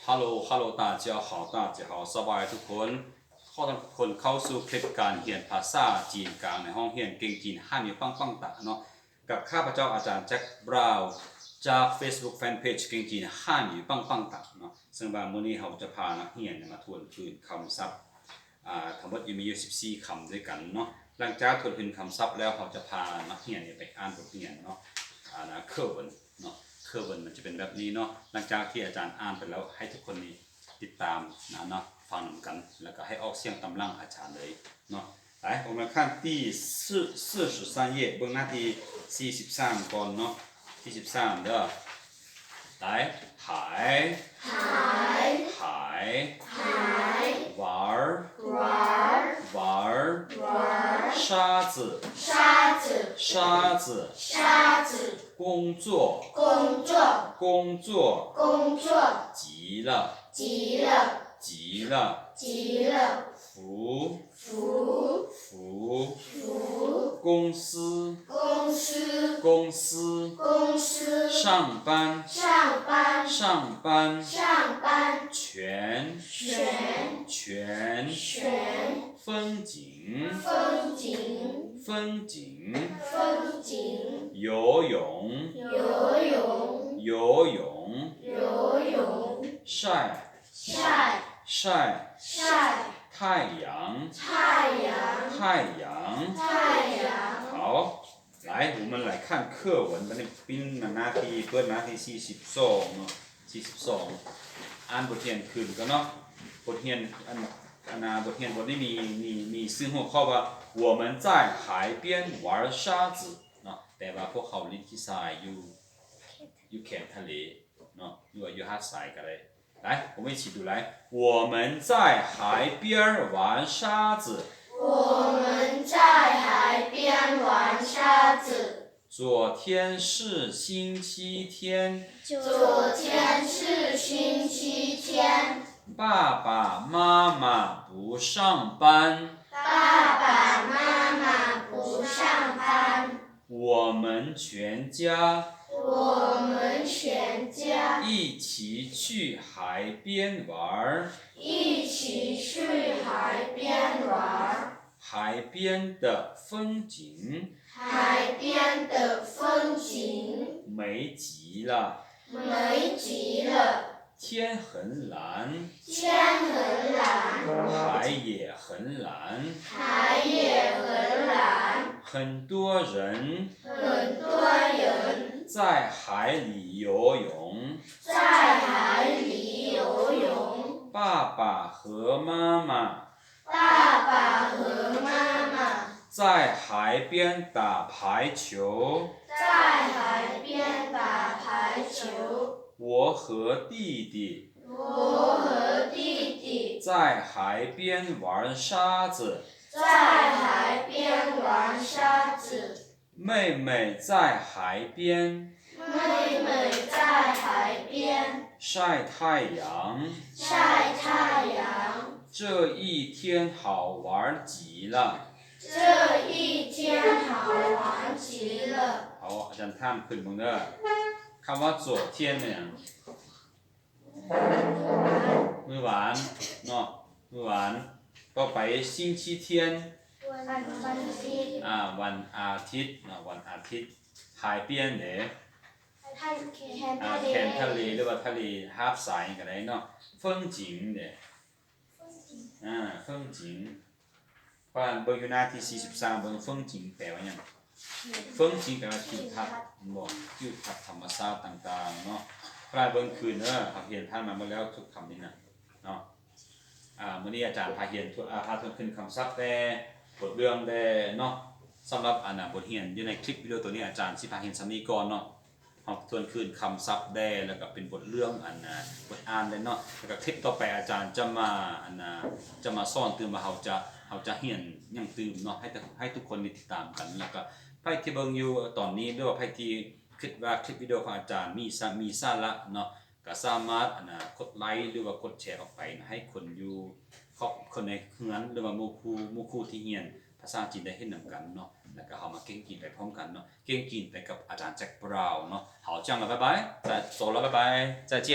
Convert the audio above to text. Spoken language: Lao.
Hello Hello 大家好 大家好 ສະບາຍທຸກຄົນ ຂໍຕ້ອນຮັບທຸກຄົນເຂົ້າສູ່ຄລິບການຮຽນພາສາຈີນກາງໃນຫ້ອງຮຽນເກັ່ງຈີນ 汉语棒棒糖 ເນາະ ກັບຂ້າພະເຈົ້າອາຈານແຈັກ ບຣາວ ຈາກ Facebook Fanpage ເກັ່ງຈີນ 汉语棒棒糖 ເນາະ ເຊິ່ງວ່າມື້ນີ້ເຮົາຈະພານັກຮຽນມາທວນຄືນຄຳສັບ ອາ ທັງໝົດຢູ່ ມີຢູ່ສິບສີ່ຄຳດ້ວຍກັນເນາະ ຫຼັງຈາກທວນຄືນຄຳສັບແລ້ວ ເຮົາຈະພານັກຮຽນໄປອ່ານບົດຮຽນເນາະ ອາ 课文 ເນາະ 课文ມັນຈະເປັນແບບນີ້ເນາະ ຫຼັງຈາກທີ່ອາຈານອ່ານໄປແລ້ວ ໃຫ້ທຸກຄົນນີ້ຕິດຕາມນະເນາະ ຟັງນຳກັນ ແລ້ວກໍໃຫ້ອອກສຽງຕາມຫຼັງອາຈານເລີຍເນາະ ໄປ 我们看第四 四十三页 ເບິ່ງໜ້າທີ່ສີ່ສິບສາມກ່ອນເນາະ ສີ່ສິບສາມເດີ 来 海 海 海 玩儿 玩儿 玩儿 沙子 沙子 沙子 沙子 工作 工作 工作 工作 急了 急了 急了 急了 扶 扶 扶 扶 公司 公司 公司 公司 上班 上班 上班 上班 全 全 全 全 风景 风景 风景 风景 游泳 游泳 游泳 游泳 晒 晒 晒 晒 太阳 太阳 太阳 太阳 好 来，我们来看课文 ບັດນີ້ປິດໜ້າທີ່ ເປີດໜ້າທີ່ສີ່ສິບສອງເນາະ ສີ່ສິບສອງ ອ່ານບົດຮຽນຄືນກ່ອນເນາະ ບົດຮຽນ ອັນ ອັນນ່າ ບົດຮຽນບົດນີ້ມີ ມີ ມີຊື່ຫົວຂໍ້ວ່າ 我们在海边玩沙子 ເນາະ ແປວ່າພວກເຮົາຫຼິ້ນຂີ້ຊາຍຢູ່ ຢູ່ແຄມທະເລເນາະ ຫຼືວ່າຢູ່ຫາດຊາຍກໍໄດ້ 来，我们一起读来。我们在海边玩沙子。我们在海边玩沙子。昨天是星期天。昨天是星期天。爸爸妈妈不上班。爸爸妈妈不上班。 我们全家，我们全家一起去海边玩儿。一起去海边玩儿。海边的风景，海边的风景美极了。 美极了。天很蓝，天很蓝。海也很蓝，海也很蓝。很多人，很多人。在海里游泳，在海里游泳。爸爸和妈妈， 爸爸和妈妈在海边打排球。在海边打排球。我和弟弟，我和弟弟在海边玩沙子。在海边玩沙子。 妹妹在海边，妹妹在海边晒太阳，晒太阳。这一天好玩极了，这一天好玩极了。好，ອາຈານຖາມຂຶ້ນເບິ່ງເດີ ຄຳວ່າ昨天 ແມ່ນຫຍັງ? ມື້ວານເນາະ ມື້ວານ. ຕໍ່ໄປ 星期天 ວັນ ວັນອາທິດ ອາ ວັນອາທິດເນາະ ວັນອາທິດ. ຫາຍປ່ຽນເດ ແຄມ ອາ ທະເລ ແຄມທະເລ ຫຼືວ່າທະເລຫາດຊາຍກໍໄດ້ເນາະ. ເຟິງຈິງເດ ອາ ເຟິງຈິງ ເພາະນັ້ນເບິ່ງຢູ່ໜ້າທີສີ່ສິບສາມ ເບິ່ງເຟິງຈິງແປວ່າຫຍັງ? ເຟິງຈິງແປວ່າທິວທັດ ແມ່ນບໍ່? ທິວທັດທຳມະຊາດຕ່າງໆເນາະ. ພວກເຮົາເບິ່ງຄືນເດີ ເຮົາຮຽນຜ່ານມາໝົດແລ້ວທຸກຄຳນີ້ນະເນາະ. ອາ ມື້ນີ້ອາຈານພາຮຽນ ອາ ພາທວນຄືນຄຳສັບແຕ່ ບົດເລື່ອງແດ່ເນາະ. ສຳລັບ ອັນນ່າ ບົດຮຽນຢູ່ໃນຄລິບວິດີໂອໂຕນີ້ ອາຈານຊິພາຮຽນສ່ຳນີ້ກ່ອນເນາະ. ເຮົາທວນຄືນຄຳສັບແດ່ ແລ້ວກໍເປັນບົດເລື່ອງ ອັນນ່າ ບົດອ່ານແດ່ເນາະ. ແລ້ວກໍຄລິບຕໍ່ໄປອາຈານຈະມາ ອັນນ່າ ຈະມາສອນຕື່ມວ່າເຮົາຈະ ເຮົາຈະຮຽນຫຍັງຕື່ມເນາະ ໃຫ້ ໃຫ້ທຸກຄົນໄດ້ຕິດຕາມກັນ. ແລ້ວກໍໃຜທີ່ເບິ່ງຢູ່ຕອນນີ້ ຫຼືວ່າໃຜທີ່ຄິດວ່າຄລິບວິດີໂອຂອງອາຈານມີສາ ມີສາລະເນາະ ກໍສາມາດ ອັນນ່າ ກົດໄລ ຫຼືວ່າກົດແຊອອກໄປໃຫ້ຄົນຢູ່ ຄອບ ຄົນໃນເຮືອນ ຫຼືວ່າໝູ່ຄູ່ ໝູ່ຄູ່ທີ່ຮຽນພາສາຈີນໄດ້ເຫັນນຳກັນເນາະ. ແລ້ວກໍເຮົາມາເກັ່ງຈີນໄປພ້ອມກັນເນາະ ເກັ່ງຈີນໄປກັບອາຈານແຈັກ ບຣາວ ເນາະ. 好，这样了，拜拜，再走了，拜拜，再见。